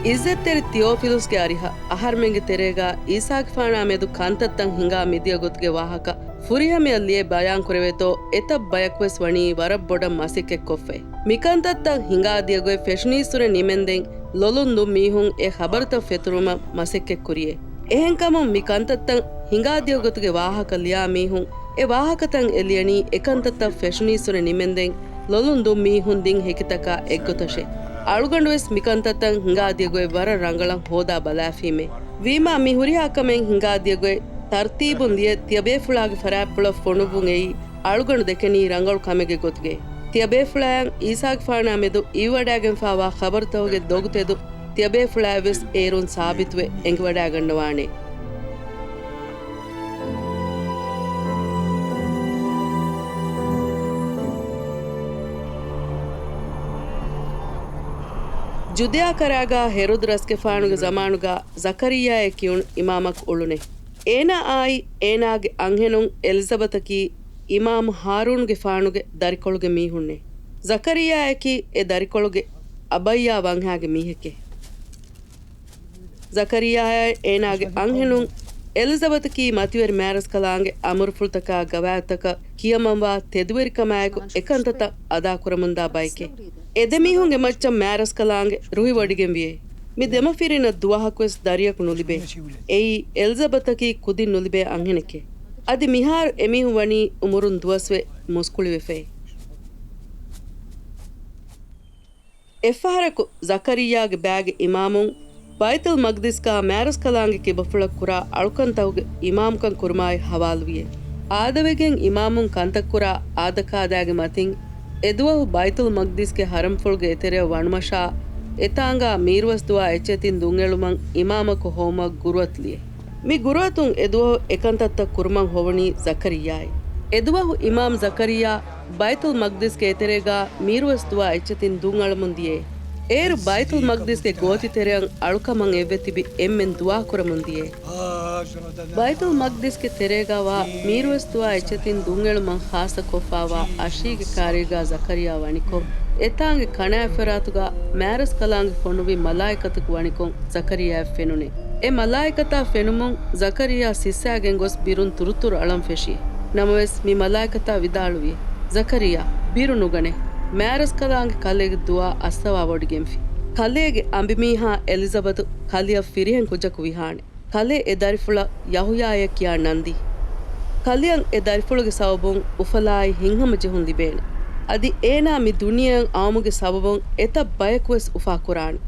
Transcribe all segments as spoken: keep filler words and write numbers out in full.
އިއްޒަތްތެރި ތިއޯފިލުސްގެ އަރިހަށް އަހަރުމެންގެ ތެރޭގާ އީސާގެފާނާ މެދު ކަންތައްތައް ހިނގާ މިދިޔަ ގޮތުގެ ވާހަކަ ފުރިހަމަޔަށް ލިޔެ ބަޔާންކުރެވޭތޯ، އެތައް ބަޔަކުވެސް ވަނީ ވަރަށް ބޮޑަށް މަސައްކަތްކޮށްފައި. މިކަންތައްތައް ހިނގާ ދިޔަގޮތް ފެށުނީއްސުރެ ނިމެންދެން ލޮލުން ދުށް މީހުން އެ ޚަބަރުތައް ފެތުރުމަށް މަސައްކަތްކުރިއޭ. އެހެންކަމުން މި ކަންތައްތައް ހިނގާ ދިޔަ ގޮތުގެ ވާހަކަ ލިޔާ މީހުން އެ ވާހަކަތައް އެ ލިޔަނީ އެކަންތައްތައް ފެށުނީއްސުރެ ނިމެންދެން ލޮލުން ދުށް މީހުން ދިން ހެކިތަކާ އެއްގޮތަށޭ. އަޅުގަނޑުވެސް މިކަންތައްތައް ހިނގާ ދިޔަގޮތް ވަރަށް ރަނގަޅަށް ހޯދާ ބަލާފީމޭ. ވީމާ މި ހުރިހާ ކަމެއް ހިނގާ ދިޔަގޮތް ތަރުތީބުން ލިޔެ ތިޔަބޭފުޅާގެ ފަރާތްޕުޅަށް ފޮނުއްވުން އެއީ އަޅުގަނޑު ދެކެނީ ރަނގަޅު ކަމެއްގެ ގޮތުގައި. ތިޔަބޭފުޅާއަށް އީސާގެފާނާ މެދު އިވިވަޑާގެންފާވާ ޚަބަރުތަކުގެ ދޮގުތެދު ތިޔަބޭފުޅާއަށްވެސް އޭރުން ސާބިތުވެ އެނގިވަޑާގަންނަވާނެ. ޖުދެޔާ ކަރާގާ ހެރޮދު ރަސްގެފާނުގެ ޒަމާނުގާ ޒަކަރިއްޔާއޭ ކިޔުނު އިމާމަކު އުޅުނޭ. އޭނާއާއި އޭނާގެ އަންހެނުން އެލިޒަބަތަކީ އިމާމު ހާރޫނުގެފާނުގެ ދަރިކޮޅުގެ މީހުންނޭ. ޒަކަރިއްޔާއަކީ އެ ދަރިކޮޅުގެ އަބައްޔާ ވަންހާގެ މީހެކޭ. ޒަކަރިއްޔާއާއި އޭނާގެ އަންހެނުން އެލިޒަބަތަކީ މަތިވެރި މާރަސްކަލާނގެ އަމުރުފުޅުތަކާ ގަވާއިދުތަކަށް ކިޔަމަންވާ ތެދުވެރިކަމާއެކު އެކަންތައްތައް އަދާކުރަމުންދާ ބައެކޭ. އެ ދެމީހުންގެ މައްޗަށް މާރަސްކަލާނގެ ރުހިވޮޑިގެންވިއޭ. މި ދެމަފިރިންނަށް ދުވަހަކުވެސް ދަރިޔަކު ނުލިބޭ. އެއީ އެލްޒަބަތަކީ ކުދިން ނުލިބޭ އަންހެނެކޭ. އަދި މިހާރު އެމީހުން ވަނީ އުމުރުން ދުވަސްވެ މުސްކުޅިވެފައި. އެއްފަހަރަކު ޒަކަރިއްޔާގެ ބައިގެ އިމާމުން ބައިތުލް މަގްދިސްގާ މާރަސްކަލާނގެ ކިބަފުޅަށް ކުރާ އަޅުކަންތަކުގެ އިމާމުކަން ކުރުމާއި ހަވާލުވިއޭ. އާދަވެގެން އިމާމުން ކަންތައްކުރާ އާދަކާދާގެ މަތިން އެދުވަހު ބައިތުލް މަގްދިސްގެ ހަރަމްފުޅުގެ އެތެރެއަށް ވަނުމަށާ، އެތާނގާ މީރުވަސްދުވާ އެއްޗެތިން ދުންއެޅުމަށް އިމާމަކު ހޮވުމަށް ގުރުއަތު ލިޔެ. މި ގުރުއަތުން އެދުވަހު އެކަންތައްތައް ކުރުމަށް ހޮވުނީ ޒަކަރިއްޔާއޭ. އެދުވަހު އިމާމް ޒަކަރިއްޔާ ބައިތުލް މަގްދިސްގެ އެތެރޭގާ މީރުވަސްދުވާ އެއްޗެތިން ދުންއަޅަމުން ދިޔައޭ. އޭރު ބައިތުލް މަގްދިސްގެ ގޯތިތެރެއަށް އަޅުކަމަށް އެއްވެ ތިބި އެންމެން ދުޢާކުރަމުން ދިޔައޭ. ބައިތުލް މަގްދިސްގެ ތެރޭގާވާ މީރުވަސްދުވާ އެއްޗެތިން ދުންއެޅުމަށް ޚާއްޞަކޮށްފާވާ އަށީގެ ކާރީގާ ޒަކަރިއްޔާ ވަނިކޮށް، އެތާނގެ ކަނާތްފަރާތުގާ މާރަސްކަލާނގެ ފޮނުއްވި މަލާއިކަތަކު ވަނިކޮށް ޒަކަރިއްޔާއަށް ފެނުނޭ. އެ މަލާއިކަތާ ފެނުމުން ޒަކަރިއްޔާ ސިއްސާގެން ގޮސް ބިރުން ތުރުތުރު އަޅަން ފެށިއޭ. ނަމަވެސް، މި މަލާއިކަތާ ވިދާޅުވިއޭ، ޒަކަރިއްޔާ، ބިރު ނުގަނޭ. މާރަސްކަލާނގެ ކަލޭގެ ދުޢާ އައްސަވާވޮޑިގެންފި. ކަލޭގެ އަނބިމީހާ އެލިޒަބަތު ކަލެއަށް ފިރިހެން ކުއްޖަކު ވިހާނެ. ކަލޭ އެ ދަރިފުޅަށް ޔަހުޔާއޭ ކިޔާ ނަން ދީ. ކަލެއަށް އެ ދަރިފުޅުގެ ސަބަބުން އުފަލާއި ހިތްހަމަޖެހުން ލިބޭނެ. އަދި އޭނާ މި ދުނިޔެއަށް އައުމުގެ ސަބަބުން އެތައް ބަޔަކުވެސް އުފާކުރާނެ.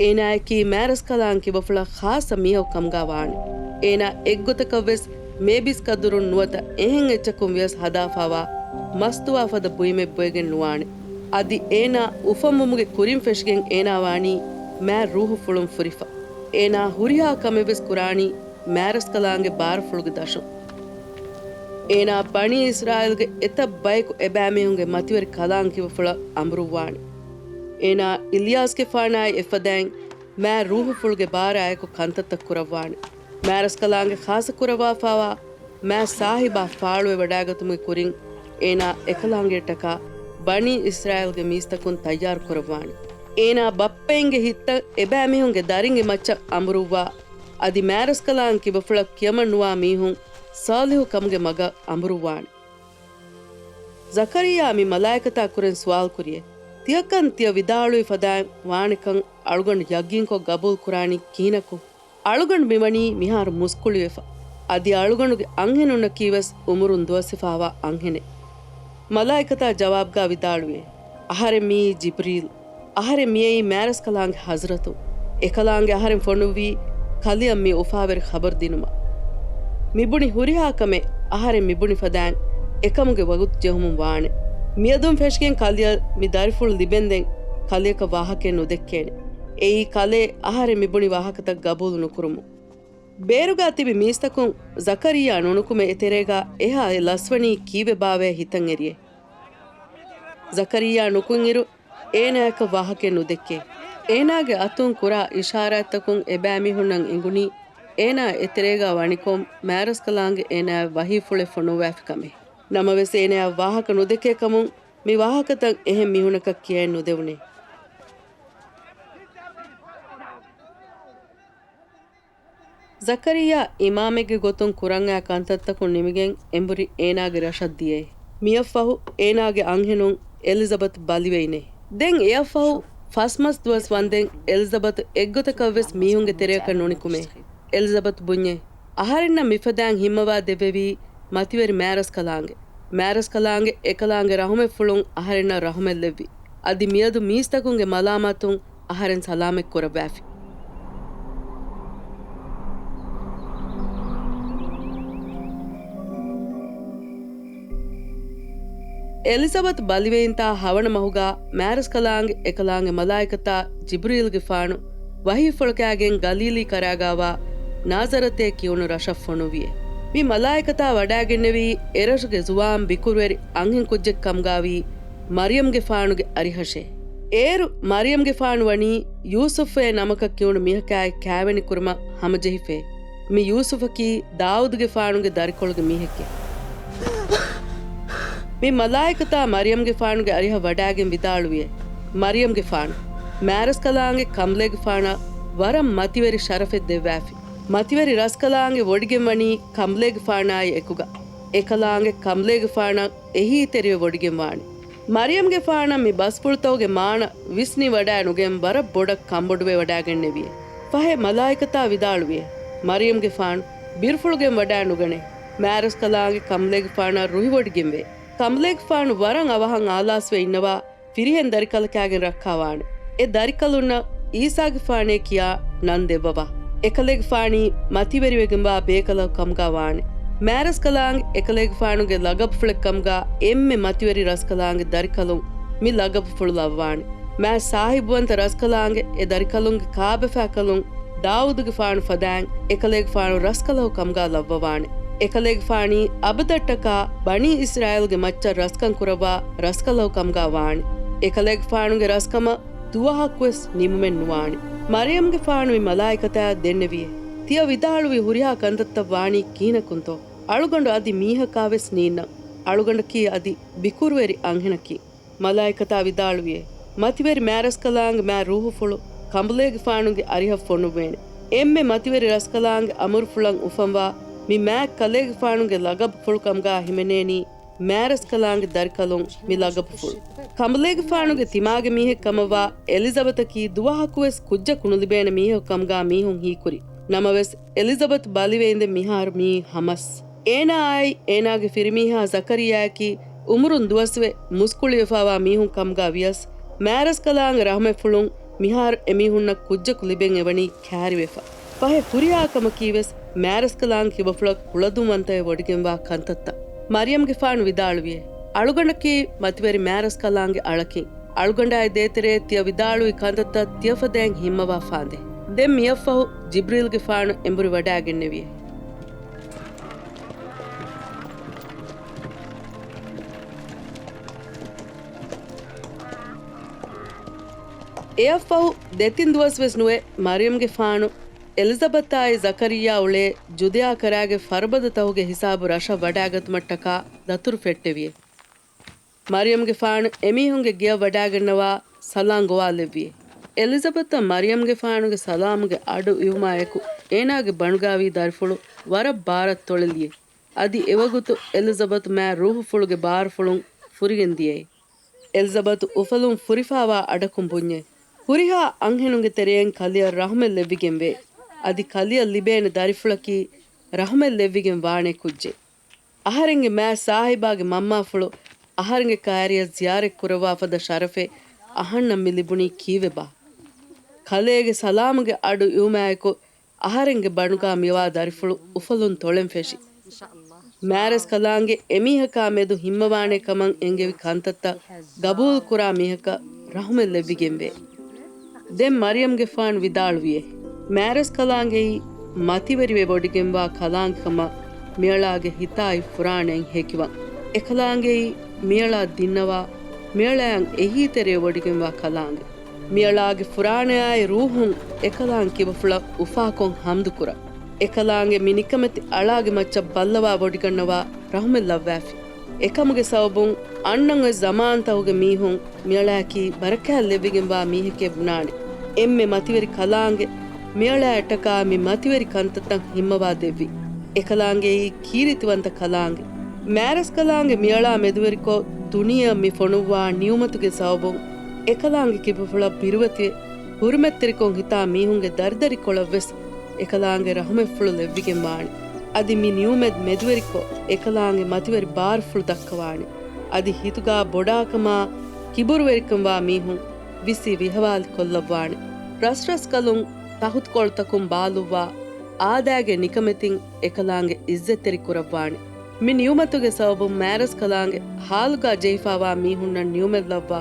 އޭނާއަކީ މާރަސްކަލާނގެ ކިބަފުޅަށް ޚާއްޞަ މީހަކު ކަމުގާ ވާނެ. އޭނާ އެއްގޮތަކަށްވެސް މޭބިސް ކަދުރުން ނުވަތަ އެހެން އެއްޗަކުން ވިޔަސް ހަދާފާވާ މަސްތުވާ ފަދަ ބުއިމެއް ބޮއެގެން ނުވާނެ. އަދި އޭނާ އުފަންވުމުގެ ކުރިން ފެށިގެން އޭނާ ވާނީ މާ ރޫހުފުޅުން ފުރިފަ. އޭނާ ހުރިހާ ކަމެއްވެސް ކުރާނީ މާރަސްކަލާނގެ ބާރުފުޅުގެ ދަށުން. އޭނާ ބަނީ އިސްރާއީލްގެ އެތައް ބަޔަކު އެބައިމީހުންގެ މަތިވެރި ކަލާނގެ ކިބަފުޅަށް އަނބުރުއްވާނެ. އޭނާ އިލްޔާސްގެފާނާއި އެއްފަދައިން މާ ރޫހުފުޅުގެ ބާރާއެކު ކަންތައްތައް ކުރައްވާނެ. މާރަސްކަލާނގެ ޚާއްޞަކުރައްވާފާވާ މާ ސާހިބާ ފާޅުވެވަޑާގަތުމުގެ ކުރިން އޭނާ އެކަލާނގެއަށްޓަކާ ބަނީ އިސްރާއީލްގެ މީސްތަކުން ތައްޔާރު ކުރައްވާނެ. އޭނާ ބައްޕައިންގެ ހިތްތައް އެބައިމީހުންގެ ދަރިންގެ މައްޗަށް އަނބުރުއްވާ، އަދި މާރަސްކަލާނގެ ކިބަފުޅަށް ކިޔަމަން ނުވާ މީހުން ޞާލިޙު ކަމުގެ މަގަށް އަނބުރުއްވާނެ. ޒަކަރިއްޔާ މި މަލާއިކަތާ ކުރިން ސުވާލު ކުރިއޭ. ތިޔަކަން ތިޔަ ވިދާޅުވި ފަދައިން ވާނެކަން އަޅުގަނޑު ޔަގީންކޮށް ގަބޫލު ކުރާނީ ކިހިނަކު؟ އަޅުގަނޑު މިވަނީ މިހާރު މުސްކުޅިވެފަ. އަދި އަޅުގަނޑުގެ އަންހެނުންނަކީވެސް އުމުރުން ދުވަސްވެފާވާ އަންހެނެއް. މަލާއިކަތާ ޖަވާބުގާ ވިދާޅުވިއޭ، އަހަރެން މިއީ ޖިބްރީލް. އަހަރެން މިއައީ މާރަސްކަލާނގެ ޙަޟްރަތު. އެކަލާނގެ އަހަރެން ފޮނުއްވީ ކަލެއަށް މި އުފާވެރި ޚަބަރު ދިނުމަށް. މިބުނި ހުރިހާ ކަމެއް އަހަރެން މިބުނި ފަދައިން އެކަމުގެ ވަގުތު ޖެހުމުން ވާނެ. މިއަދުން ފެށިގެން ކަލެއަށް މި ދަރިފުޅު ލިބެންދެން ކަލެއަކަށް ވާހަކައެއް ނުދެއްކޭނެ. އެއީ ކަލޭ އަހަރެން މިބުނި ވާހަކަތައް ގަބޫލު ނުކުރުމުން. ބޭރުގާ ތިބި މީސްތަކުން ޒަކަރިއްޔާ ނުނުކުމެ އެތެރޭގާ އެހާ އެ ލަސްވަނީ ކީއްވެބާވޭ ހިތަށް އެރިއޭ. ޒަކަރިއްޔާ ނުކުތްއިރު އޭނާއަކަށް ވާހަކައެއް ނުދެއްކޭ. އޭނާގެ އަތުން ކުރާ އިޝާރާތްތަކުން އެބައިމީހުންނަށް އެނގުނީ އޭނާ އެތެރޭގާ ވަނިކޮށް މާރަސްކަލާނގެ އޭނާއަށް ވަޙީފުޅެއް ފޮނުއްވާފި ކަމޭ. ނަމަވެސް އޭނާއަށް ވާހަކަ ނުދެއްކޭ ކަމުން މި ވާހަކަތައް އެހެން މީހުނަކަށް ކިޔައެއް ނުދެވުނޭ. ޒަކަރިއްޔާ އިމާމެއްގެ ގޮތުން ކުރަންއައި ކަންތައްތަކުން ނިމިގެން އެނބުރި އޭނާގެ ރަށަށް ދިޔައޭ. މިއަށްފަހު އޭނާގެ އަންހެނުން އެލިޒަބަތު ބަލިވެއިނޭ. ދެން އެއަށްފަހު ފަސް މަސް ދުވަސް ވަންދެން އެލިޒަބަތު އެއްގޮތަކަށްވެސް މީހުންގެ ތެރެއަކަށް ނުނިކުމޭ. އެލިޒަބަތު ބުންޏޭ، އަހަރެންނަށް މިފަދައިން ހިންމަވާ ދެއްވެވީ މަތިވެރި މާރަސްކަލާނގެ. މާރަސްކަލާނގެ އެކަލާނގެ ރަހުމަތްފުޅުން އަހަރެންނަށް ރަހުމަތްލެއްވި. އަދި މިއަދު މީސްތަކުންގެ މަލާމާތުން އަހަރެން ސަލާމަތް ކުރައްވާފި. އެލިޒަބަތު ބަލިވެއިންތާ ހަވަނަ މަހުގާ މާރަސްކަލާނގެ އެކަލާނގެ މަލާއިކަތާ ޖިބްރީލްގެފާނު ވަހީފުޅަކާގެން ގަލީލީ ކަރާގާވާ ނާޒަރަތޭ ކިޔުނު ރަށަށް ފޮނުއްވިއޭ. މި މަލާއިކަތާ ވަޑާގެންނެވީ އެރަށުގެ ޒުވާން ބިކުރުވެރި އަންހެން ކުއްޖެއް ކަމުގާވީ މަރިޔަމްގެފާނުގެ އަރިހަށޭ. އޭރު މަރިޔަމްގެފާނު ވަނީ ޔޫސުފޭ ނަމަކަށް ކިޔުނު މީހަކާއި ކާވެނިކުރުމަށް ހަމަޖެހިފޭ. މި ޔޫސުފަކީ ދާއޫދުގެފާނުގެ ދަރިކޮޅުގެ މީހެކޭ. މި މަލާއިކަތާ މަރިޔަމްގެފާނުގެ އަރިހަށް ވަޑާގެން ވިދާޅުވިއޭ، މަރިޔަމްގެފާނު، މާރަސްކަލާނގެ ކަނބުލޭގެފާނަށް ވަރަށް މަތިވެރި ޝަރަފެއް ދެއްވާފި. މަތިވެރި ރަސްކަލާނގެ ވޮޑިގެން ވަނީ ކަނބުލޭގެފާނާއި އެކުގަ. އެކަލާނގެ ކަނބުލޭގެފާނަށް އެހީތެރިވެ ވޮޑިގެން ވާނެ. މަރިޔަމްގެފާނަށް މި ބަސްފުޅުތަކުގެ މާނަ ވިސްނިވަޑާ ނުގެން ވަރަށް ބޮޑަށް ކަނބޮޑުވެ ވަޑާގެންނެވިއޭ. ފަހެ މަލާއިކަތާ ވިދާޅުވިއޭ، މަރިޔަމްގެފާނު، ބިރުފުޅުގެން ވަޑާ ނުގަނޭ. މާރަސްކަލާނގެ ކަނބުލޭގެފާނަށް ރުހިވޮޑިގެންވޭ. ކަނބުލޭގެފާނު ވަރަށް އަވަހަށް އާލާސްވެ އިންނަވާ ފިރިހެން ދަރިކަލަކާގެން ރައްކާވާނެ. އެ ދަރިކަލުންނަށް އީސާގެފާނޭ ކިޔާ ނަން ދެއްވަވާ. އެކަލޭގެފާނީ މަތިވެރިވެގެންވާ ބޭކަލަކު ކަމުގާ ވާނެ. މާރަސްކަލާނގެ އެކަލޭގެފާނުގެ ލަގަބުފުޅެއް ކަމުގާ އެންމެ މަތިވެރި ރަސްކަލާނގެ ދަރިކަލުން މި ލަގަބުފުޅު ލައްވާނެ. މާތް ސާހިބުވަންތަ ރަސްކަލާނގެ އެ ދަރިކަލުންގެ ކާބަފާކަލުން ދާއޫދުގެފާނު ފަދައިން އެކަލޭގެފާނު ރަސްކަލަކު ކަމުގާ ލައްވަވާނެ. އެކަލޭގެފާނީ އަބަދަށްޓަކާ ބަނީ އިސްރާއީލްގެ މައްޗަށް ރަސްކަން ކުރައްވާ ރަސްކަލަކު ކަމުގާ ވާނެ. އެކަލޭގެފާނުގެ ރަސްކަމަށް ދުވަހަކުވެސް ނިމުމެއް ނުވާނެ. މަރިޔަމްގެފާނު މި މަލާއިކަތާ ދެންނެވިއޭ، ތިޔަ ވިދާޅުވި ހުރިހާ ކަންތައްތައް ވާނީ ކިހިނަކުންތޯ؟ އަޅުގަނޑު އަދި މީހަކާވެސް ނީންނަން. އަޅުގަނޑަކީ އަދި ބިކުރުވެރި އަންހެނަކީ. މަލާއިކަތާ ވިދާޅުވިއޭ، މަތިވެރި މާތް ރަސްކަލާނގެ މާތް ރޫހުފުޅު ކަނބުލޭގެފާނުގެ އަރިހަށް ފޮނުއްވޭނެ. އެންމެ މަތިވެރި ރަސްކަލާނގެ އަމުރުފުޅަށް އުފަންވާ މި މާތް ކަލޭގެފާނުގެ ލަގަބުފުޅު ކަމުގާ ހިމެނޭނީ މާތް ރަސްކަލާނގެ ދަރިކަލުން މި ލަގަބުފުޅު. ކަނބުލޭގެފާނުގެ ތިމާގެ މީހެއް ކަމަށްވާ އެލިޒަބަތަކީ ދުވަހަކުވެސް ކުއްޖަކު ނުލިބޭނެ މީހަކު ކަމުގާ މީހުން ހީކުރި. ނަމަވެސް، އެލިޒަބަތު ބަލިވެ އިނދެ މިހާރު މިއީ ހަމަސް. އޭނާއާއި އޭނާގެ ފިރިމީހާ ޒަކަރިއްޔާއަކީ އުމުރުން ދުވަސްވެ މުސްކުޅިވެފާވާ މީހުން ކަމުގާ ވިޔަސް، މާތް ރަސްކަލާނގެ ރަހުމަތްފުޅުން މިހާރު އެމީހުންނަށް ކުއްޖަކު ލިބެން އެވަނީ ކައިރިވެފަ. ފަހެ ހުރިހާ ކަމަކީވެސް މާތް ރަސްކަލާނގެ ކިބަފުޅަށް ކުޅަދުންވަންތަވެ ވޮޑިގެންވާ ކަންތައްތައް. މަރިޔަމްގެފާނު ވިދާޅުވިއޭ، އަޅުގަނޑަކީ މަތިވެރި މާތް ރަސްކަލާނގެ އަޅަކީ. އަޅުގަނޑާއި ދޭތެރޭ ތިޔަ ވިދާޅުވި ކަންތައްތައް ތިޔަފަދައިން ހިންމަވާ ފާނދޭ. ދެން މިއަށްފަހު ޖިބްރީލްގެފާނު އެނބުރި ވަޑާގެންނެވިއޭ. އެއަށްފަހު ދެތިން ދުވަސްވެސް ނުވެ، މަރިޔަމްގެފާނު އެލިޒަބަތާއި ޒަކަރިއްޔާ އުޅޭ ޖުދެޔާ ކަރާގެ ފަރުބަދަތަހުގެ ހިސާބު ރަށަށް ވަޑާގަތުމަށްޓަކާ ދަތުރު ފެއްޓެވިއޭ. މަރިޔަމްގެފާނު އެމީހުންގެ ގެޔަށް ވަޑާގަންނަވާ ސަލާން ގޮވާލެއްވިއޭ. އެލިޒަބަތަށް މަރިޔަމްގެފާނުގެ ސަލާމުގެ އަޑު އިވުމާއެކު، އޭނާގެ ބަނޑުގާވީ ދަރިފުޅު ވަރަށް ބާރަށް ތޮޅެލިއޭ. އަދި އެވަގުތު އެލިޒަބަތު މާތް ރޫހުފުޅުގެ ބާރުފުޅުން ފުރިގެން ދިޔައީ. އެލިޒަބަތު އުފަލުން ފުރިފާވާ އަޑަކުން ބުންޏޭ، ހުރިހާ އަންހެނުންގެ ތެރެއިން ކަލެޔަށް ރަހުމަތް ލެއްވިގެންވޭ. އަދި ކަލެޔަށް ލިބޭނެ ދަރިފުޅަކީ ރަހުމަތް ލެއްވިގެން ވާނެ ކުއްޖެއް. އަހަރެންގެ މާތް ސާހިބާގެ މަންމާފުޅު އަހަރެންގެ ކައިރިއަށް ޒިޔާރަތް ކުރައްވާ ފަދަ ޝަރަފެއް އަހަންނަށް މި ލިބުނީ ކީއްވެބާ؟ ކަލޭގެ ސަލާމުގެ އަޑު އިވުމާއެކު، އަހަރެންގެ ބަނޑުގާ މިވާ ދަރިފުޅު އުފަލުން ތޮޅެން ފެށި. މާތް ރަސްކަލާނގެ އެމީހަކާ މެދު ހިންމަވާނެ ކަމަށް އެންގެވި ކަންތައްތައް ގަބޫލުކުރާ މީހަކަށް ރަހުމަތް ލެއްވިގެންވޭ. ދެން މަރިޔަމްގެފާނު ވިދާޅުވިއޭ، މާތް ރަސްކަލާނގެއީ މަތިވެރިވެ ވޮޑިގެންވާ ކަލާނގެ ކަމަށް މިއަޅާގެ ހިތާއި ފުރާނައިން ހެކިވަން. އެކަލާނގެއީ މިއަޅާ ދިންނަވާ، މިއަޅާއަށް އެހީތެރިވެ ވޮޑިގެންވާ ކަލާނގެ. މިއަޅާގެ ފުރާނަޔާއި ރޫހުން އެކަލާނގެ ކިބަފުޅަށް އުފާކޮށް ހަމްދުކުރަން. އެކަލާނގެ މި ނިކަމެތި އަޅާގެ މައްޗަށް ބައްލަވާ ވޮޑިގަންނަވާ ރަހުމަތް ލައްވާފި. އެކަމުގެ ސަބަބުން އަންނަން އޮތް ޒަމާންތަކުގެ މީހުން މިއަޅާއަކީ ބަރަކާތް ލެއްވިގެންވާ މީހެކޭ ބުނާނެ. އެންމެ މަތިވެރި ކަލާނގެ މިއަޅާއަށްޓަކާ މި މަތިވެރި ކަންތައްތައް ހިންމަވާ ދެއްވި. އެކަލާނގެއީ ކީރިތިވަންތަ ކަލާނގެ. މާރަސް ކަލާނގެ މިއަޅާ މެދުވެރިކޮށް ދުނިޔެއަށް މި ފޮނުއްވާ ނިޢުމަތުގެ ސަބަބުން އެކަލާނގެ ކިބަފުޅަށް ބިރުވެތިވެ، ހުރުމަތްތެރިކޮށް ހިތާ މީހުންގެ ދަރިދަރިކޮޅަށްވެސް އެކަލާނގެ ރަޙުމަތްފުޅު ލެއްވިގެން ވާނެ. އަދި މި ނިޢުމަތް މެދުވެރިކޮށް އެކަލާނގެ މަތިވެރި ބާރުފުޅު ދައްކަވާނެ. އަދި ހިތުގާ ބޮޑާކަމާ ކިބުރުވެރިކަންވާ މީހުން ވިސި ވިހަވާލި ކޮށްލައްވާނެ. ރަސްރަސްކަލުން ތަހުތުކޮޅުތަކުން ބާލުއްވާ އާދައިގެ ނިކަމެތިން އެކަލާނގެ އިއްޒަތްތެރި ކުރައްވާނެ. މި ނިޢުމަތުގެ ސަބަބުން މާރަސްކަލާނގެ ހާލުގާ ޖެހިފާވާ މީހުންނަށް ނިޢުމަތް ލައްވާ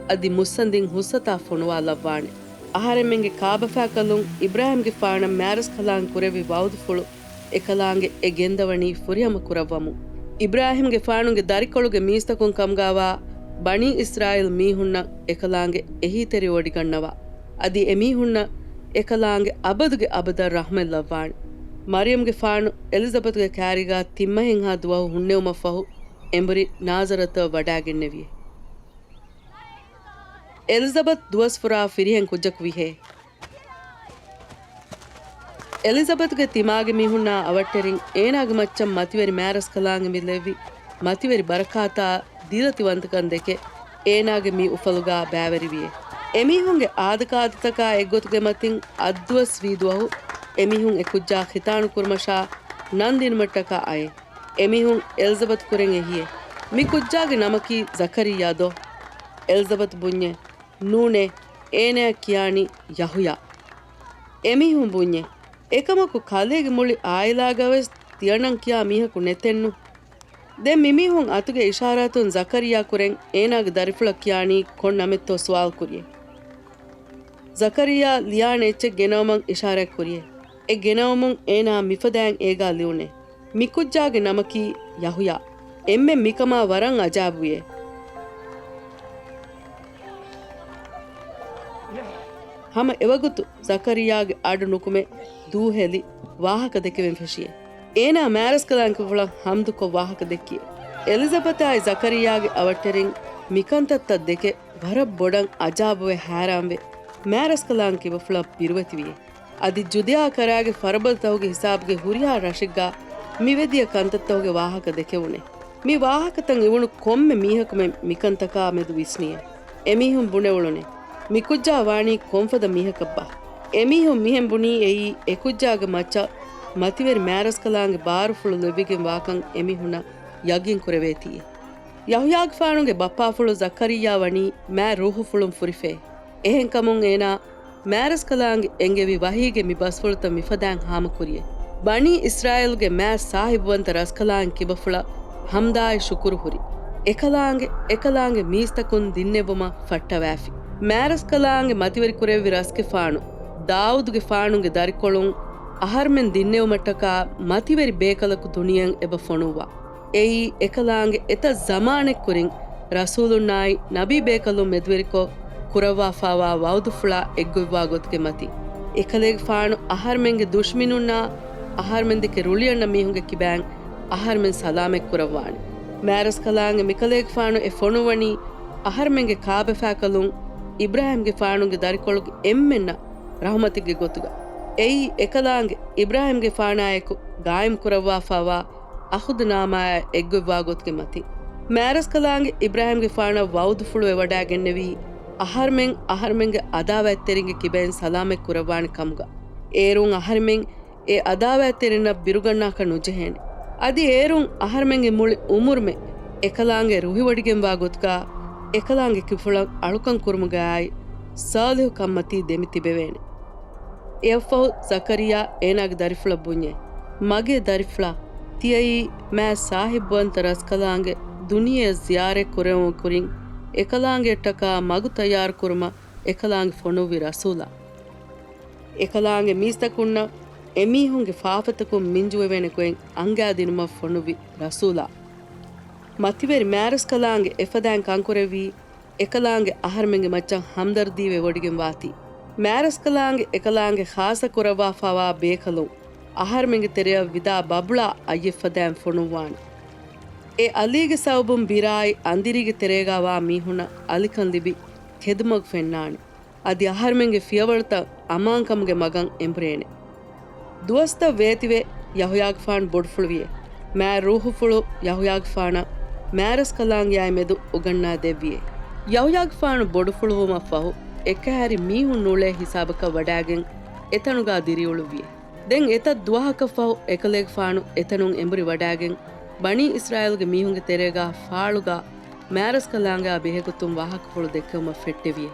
އަދި މުއްސަނދިން ހުސްއަތާ ފޮނުވާލައްވާނެ. އަހަރެމެންގެ ކާބަފާކަލުން އިބްރާހިމްގެފާނަށް މާރަސްކަލާނގެ ކުރެއްވި ވަޢުދުފުޅު އެކަލާނގެ އެ ގެންދަވަނީ ފުރިހަމަ ކުރައްވަމުން. އިބްރާހިމްގެފާނުގެ ދަރިކޮޅުގެ މީސްތަކުން ކަމުގާވާ ބަނީ އިސްރާއީލް މީހުންނަށް އެކަލާނގެ އެހީތެރިވޮޑިގަންނަވާ. އަދި އެމީހުންނަށް އެކަލާނގެ އަބަދުގެ އަބަދަށް ރަޙްމަތް ލައްވާނެ. މަރްޔަމްގެފާނު އެލިޒަބަތުގެ ކާރީގާ ތިންމަހެއްހާ ދުވަހު ހުންނެވުމަށްފަހު އެނބުރި ނާޒަރަތަށް ވަޑާގެންނެވިއޭ. އެލިޒަބަތު ދުވަސްފުރާ ފިރިހެން ކުއްޖަކު ވިހޭ. އެލިޒަބަތުގެ ތިމާގެ މީހުންނާ އަވަށްޓެރިން އޭނާގެ މައްޗަށް މަތިވެރި މާރަސްކަލާނގެ މި ލެއްވި މަތިވެރި ބަރަކާތާ ދީލަތިވަންތަކަން ދެކެ އޭނާގެ މި އުފަލުގާ ބައިވެރިވިއޭ. އެމީހުންގެ އާދަކާދަތަކާ އެއްގޮތުގެ މަތިން އައްދުވަސް ވީ ދުވަހު އެމީހުން އެކުއްޖާ ޚިތާނު ކުރުމަށާ ނަން ދިނުމަށްޓަކާ އައޭ. އެމީހުން އެލްޒަބަތު ކުރެން އެހިއޭ، މި ކުއްޖާގެ ނަމަކީ ޒަކަރިއްޔާ ދޯ؟ އެލްޒަބަތު ބުންޏޭ، ނޫނޭ، އޭނަޔަށް ކިޔާނީ ޔަހުޔާ. އެމީހުން ބުންޏޭ، އެކަމަކު ކަލޭގެ މުޅި އާއިލާގަވެސް ތިޔަނަން ކިޔާ މީހަކު ނެތެއްނު. ދެން މިމީހުން އަތުގެ އިޝާރާތުން ޒަކަރިއްޔާ ކުރެން އޭނާގެ ދަރިފުޅަށް ކިޔާނީ ކޮން ނަމެއްތޯ ސުވާލު ކުރިއޭ. ޒަކަރިއްޔާ ލިޔާނެ އެއްޗެއް ގެނައުމަށް އިޝާރާތް ކުރިއޭ. އެ ގެނައުމުން އޭނާ މިފަދައިން އޭގާ ލިޔުނޭ، މި ކުއްޖާގެ ނަމަކީ ޔަހުޔާ. އެންމެން މިކަމާ ވަރަށް އަޖާބުވިއޭ. ހަމަ އެވަގުތު ޒަކަރިއްޔާގެ އަޑު ނުކުމެ ދޫހެލި ވާހަކަ ދެކެވެން ފެށިއޭ. އޭނާ މާރަސްކަލާނގެ ކިބަފުޅަށް ހަމްދުކޮށް ވާހަކަ ދެއްކިއޭ. އެލިޒަބަތާއި ޒަކަރިއްޔާގެ އަވަށްޓެރިން މިކަންތައްތައް ދެކެ ވަރަށް ބޮޑަށް އަޖާބުވެ ހައިރާންވެ މާރަސްކަލާނގެ ކިބަފުޅަށް ބިރުވެތިވިއޭ. އަދި ޖުދިޔާ ކަރާގެ ފަރުބަދަތަކުގެ ހިސާބުގެ ހުރިހާ ރަށެއްގާ މި ވެދިޔަ ކަންތައްތަކުގެ ވާހަކަ ދެކެވުނޭ. މި ވާހަކަތައް އިވުނު ކޮންމެ މީހަކުމެ މިކަންތަކާ މެދު ވިސްނިއޭ. އެމީހުން ބުނެވުޅުނޭ، މިކުއްޖާ ވާނީ ކޮންފަދަ މީހަކަށްބާ؟ އެމީހުން މިހެން ބުނީ އެއީ އެކުއްޖާގެ މައްޗަށް މަތިވެރި މާރަސްކަލާނގެ ބާރުފުޅު ލެއްވިގެން ވާކަން އެމީހުންނަށް ޔަގީންކުރެވޭތީއޭ. ޔަހުޔާގެފާނުގެ ބައްޕާފުޅު ޒަކަރިއްޔާ ވަނީ މާތް ރޫޙުފުޅުން ފުރިފައޭ. އެހެންކަމުން އޭނާ މާރަސްކަލާނގެ އެންގެވި ވަޙީގެ މި ބަސްފުޅުތައް މިފަދައިން ހާމަކުރިއޭ. ބަނީ އިސްރާއީލުގެ މާތް ސާހިބުވަންތަ ރަސްކަލާނގެ ކިބަފުޅަށް ހަމްދާއި ޝުކުރު ހުރި. އެކަލާނގެ، އެކަލާނގެ މީސްތަކުން ދިންނެވުމަށް ފައްޓަވައިފި. މާރަސްކަލާނގެ މަތިވެރިކުރެއްވި ރަސްގެފާނު، ދާއޫދުގެފާނުގެ ދަރިކޮޅުން އަހަރުމެން ދިންނެވުމަށްޓަކާ މަތިވެރި ބޭކަލަކު ދުނިޔެއަށް އެބަ ފޮނުއްވާ. އެއީ އެކަލާނގެ އެތައް ޒަމާނެއްކުރިން ރަސޫލުންނާއި ނަބީ ބޭކަލުން މެދުވެރިކޮށް ކުރައްވާފާވާ ވަޢުދުފުޅާ އެއްގޮތްވާ ގޮތުގެ މަތިން. އެކަލޭގެފާނު އަހަރުމެންގެ ދުޝްމިނުންނާ އަހަރުމެންދެކެ ރުޅިއަންނަ މީހުންގެ ކިބައިން އަހަރުމެން ސަލާމަތްކުރައްވާނެ. މާރަސްކަލާނގެ މިކަލޭގެފާނު އެ ފޮނުއްވަނީ އަހަރުމެންގެ ކާބަފާކަލުން އިބްރާހީމްގެފާނުގެ ދަރިކޮޅުގެ އެންމެންނަށް ރަޙުމަތެއްގެ ގޮތުގަ. އެއީ އެކަލާނގެ އިބްރާހީމްގެފާނާއެކު ގާއިމްކުރައްވާފާވާ އަހުދުނާމާއާ އެއްގޮތްވާ ގޮތުގެ މަތިން. މާރަސްކަލާނގެ އިބްރާހީމްގެފާނަށް ވަޢުދުފުޅު އެވަޑައިގެންނެވީ، އަހަރުމެން އަހަރުމެންގެ އަދާވަތްތެރިންގެ ކިބައިން ސަލާމަތް ކުރައްވާނެ ކަމުގަ. އޭރުން އަހަރުމެން އެ އަދާވަތްތެރިންނަށް ބިރުގަންނާކަށް ނުޖެހޭނެ. އަދި އޭރުން އަހަރުމެންގެ މުޅި އުމުރުމެ އެކަލާނގެ ރުހިވޮޑިގެންވާ ގޮތުގަ އެކަލާނގެ ކިބަފުޅަށް އަޅުކަން ކުރުމުގައި ސާލިހު ކަންމަތީ ދެމި ތިބެވޭނެ. އެއަށްފަހު ޒަކަރިއްޔާ އޭނާގެ ދަރިފުޅަށް ބުންޏޭ، މަގޭ ދަރިފުޅާ، ތިޔައީ މާތް ސާހިބުވަންތަ ރަސްކަލާނގެ ދުނިޔެއަށް ޒިޔާރަތް ކުރެވުމުގެ ކުރިން އެކަލާނގެއަށްޓަކާ މަގު ތައްޔާރު ކުރުމަށް އެކަލާނގެ ފޮނުއްވި ރަސޫލާ. އެކަލާނގެ މީސްތަކުންނަށް އެމީހުންގެ ފާފަތަކުން މިންޖުވެވޭނެ ގޮތް އަންގާދިނުމަށް ފޮނުއްވި ރަސޫލާ. މަތިވެރި މާރަސްކަލާނގެ އެފަދައިން ކަންކުރެއްވީ އެކަލާނގެ އަހަރުމެންގެ މައްޗަށް ހަމްދަރްދީވެ ވޮޑިގެން ވާތީ. މާރަސްކަލާނގެ އެކަލާނގެ ޚާއްޞަ ކުރައްވާފާވާ ބޭކަލުން އަހަރުމެންގެ ތެރެއަށް ވިދާ ބަބުޅާ އައްޔެއްފަދައިން ފޮނުއްވާނެ. އެ އަލީގެ ސަބަބުން ބިރާއި އަނދިރީގެ ތެރޭގާ ވާ މީހުންނަށް އަލިކަން ލިބި ކެދުމަގު ފެންނާނެ. އަދި އަހަރުމެންގެ ފިޔަވަޅުތައް އަމާންކަމުގެ މަގަށް އެނބުރޭނެ. ދުވަސްތައް ވޭތިވެ، ޔަހުޔާގެފާނު ބޮޑުފުޅުވިއޭ. މާތް ރޫޙުފުޅު ޔަހުޔާގެފާނަށް މާރަސްކަލާނގެއާއި މެދު އުގަންނާ ދެއްވިއޭ. ޔަހުޔާގެފާނު ބޮޑުފުޅުވުމަށްފަހު، އެއްކަހައިރި މީހުން ނޫޅޭ ހިސާބަކަށް ވަޑާގެން އެތަނުގާ ދިރިއުޅުއްވިއޭ. ދެން އެތައް ދުވަހަކަށްފަހު އެކަލޭގެފާނު އެތަނުން އެނބުރި ވަޑާގެން، ބަނީ އިސްރާއީލްގެ މީހުންގެ ތެރޭގާ ފާޅުގާ މާރަސްކަލާނގެއާ ބެހޭގޮތުން ވާހަކަފުޅު ދެއްކެވުމަށް ފެއްޓެވިއޭ.